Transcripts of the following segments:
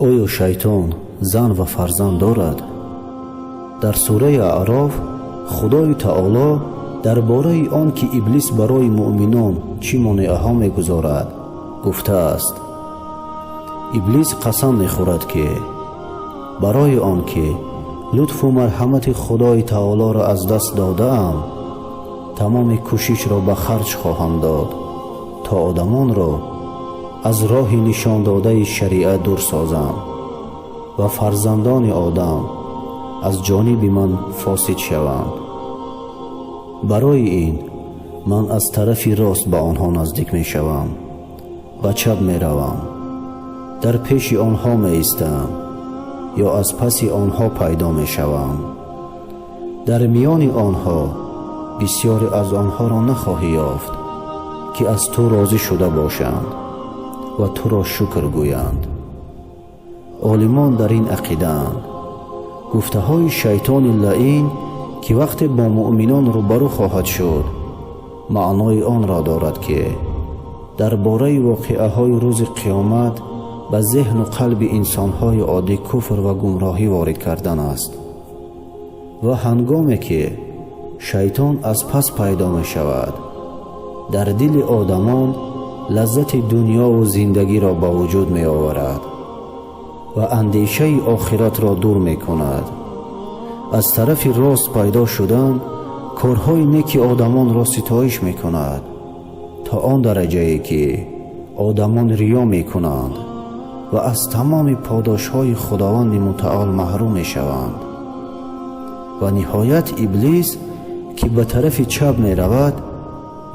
Оё шайтон зан ва фарзанд дорад? Дар сураи Аъроф Худои Таоло дар бораи он ки Иблис барои муъминон чӣ монеаҳо мегузорад, гуфтааст: Иблис қасам мехӯрад, ки барои он ки лутфу марҳамати Худои Таолоро аз даст додаам, тамоми кӯшишро ба харҷ хоҳам дод, то одамонро аз роҳи нишондодаи шариат дур созам ва фарзандони Одам аз ҷониби ман фосид шаванд. Барои ин ман аз тарафи рост ба онҳо наздик мешавам, ба чап меравам, дар пеши онҳо меистам ё аз паси онҳо пайдо мешавам. Дар миёни онҳо бисёре аз онҳоро нахоҳӣ ёфт, ки аз ту розӣ шуда бошанд ва туро шукр гӯянд. Олимон дар ин ақидаанд: гуфтаҳои шайтони лаин, ки вақте бо муъминон рӯбарӯ хоҳад шуд, маънои онро дорад, ки дар бораи воқеаҳои рӯзи қиёмат ба зеҳну қалби инсонҳои оддӣ куфр ва гумроҳӣ ворид кардан аст. Ва ҳангоме ки шайтон аз пас пайдо мешавад, дар дили одамон лаззати дунёву зиндагиро ба вуҷуд меоварад ва андешаи охиратро дур мекунад. Аз тарафи рост пайдо шудан корҳои неки одамонро ситоиш мекунад, то он дараҷае ки одамон риё мекунанд ва аз тамоми подошҳои Худованди Мутаол маҳрум мешаванд. Ва ниҳоят, Иблис, ки ба тарафи чап меравад,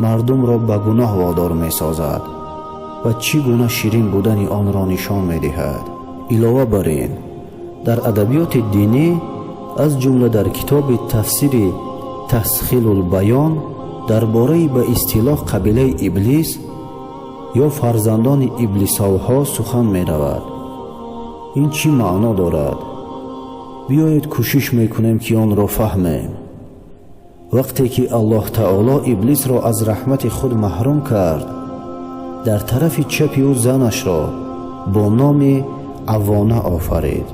мардумро ба гуноҳ водор месозад ва чӣ гуна ширин будани онро нишон медиҳад. Илова бар ин, дар адабиёти динӣ, аз ҷумла дар китоби тафсири Тасҳилулбаён, дар бораи ба истилоҳ қабилаи Иблис ё фарзандони иблисовҳо сухан меравад. Ин чӣ маъно дорад? Биёед, кӯшиш мекунем, ки онро фаҳмем. Вақте ки Аллоҳ Таоло Иблисро аз раҳмати худ маҳрум кард, дар тарафи чапи ӯ занашро бо номи Авона офарид.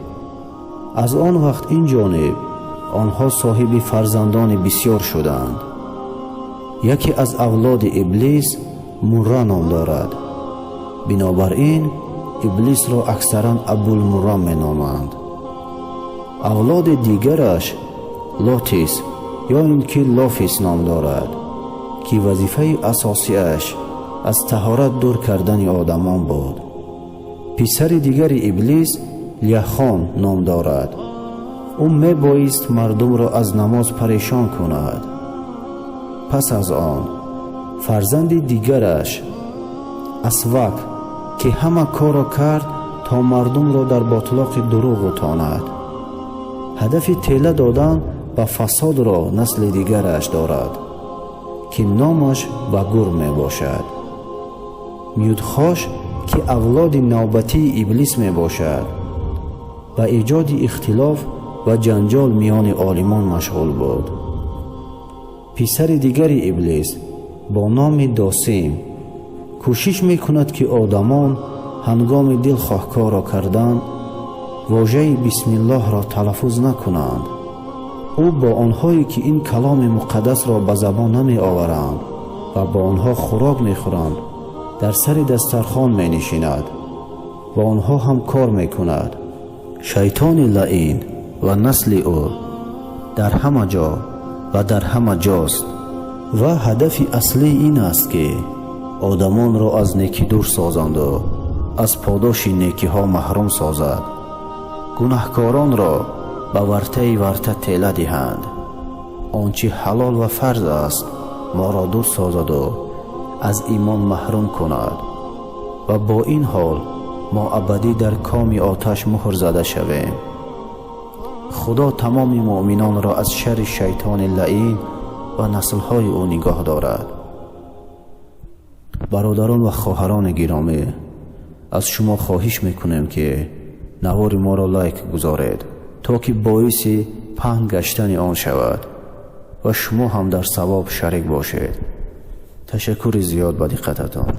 Аз он вақт ин ҷониб онҳо соҳиби фарзандони бисьёр шуданд. Яке аз авлоди Иблис Мурра ном дорад. Бинобар ин Иблисро аксаран Абулмурра меноманд. Авлоди дигараш Лотис ё ин ки Лофис ном дорад, ки вазифаи асосиаш аз таҳорат дур кардани одамон буд. Писари дигари Иблис Ляхон ном дорад. Ӯ мебоист мардумро аз намоз парешон кунад. Пас аз он фарзанди дигараш Асвак, ки ҳама корро кард, то мардумро дар ботлоқи дурӯғ ғутонад. Ҳадафи тела додан ба фасодро насли дигараш дорад, ки номаш Багур мебошад. Мюдхош, ки авлоди навбатии Иблис мебошад, ба эҷоди ихтилоф ва ҷанҷол миёни олимон машғул буд. Писари дигари Иблис бо номи Досим кӯшиш мекунад, ки одамон ҳангоми дилхоҳ корро кардан вожаи бисмиллоҳро талаффуз накунанд. Ӯ бо онҳое, ки ин каломи муқаддасро ба забон намеоваранд ва бо онҳо хӯрок мехӯранд, дар сари дастархон менишинад ва онҳо ҳам кор мекунад. Шайтони лаин ва насли ӯ дар ҳама ҷо ва дар ҳама ҷост ва ҳадафи аслӣ ин аст, ки одамонро аз некӣ дур созанду аз подоши некиҳо маҳрум созад, гунаҳкоронро ба вартаи варта тела диҳанд, он чӣ ҳалол ва фарз аст моро дур созаду аз имон маҳрум кунад ва бо ин ҳол мо абадӣ дар коми оташ муҳр зада шавем. Худо тамоми муъминонро аз шарри шайтони лаин ва наслҳои ӯ нигоҳ дорад. Бародарон ва хоҳарони гиромӣ, аз шумо хоҳиш мекунем, ки навори моро лайк гузоред, то ки боиси паҳн гаштани он шавад ва шумо ҳам дар савоб шарик бошед. Ташаккури зиёд ба диққататон.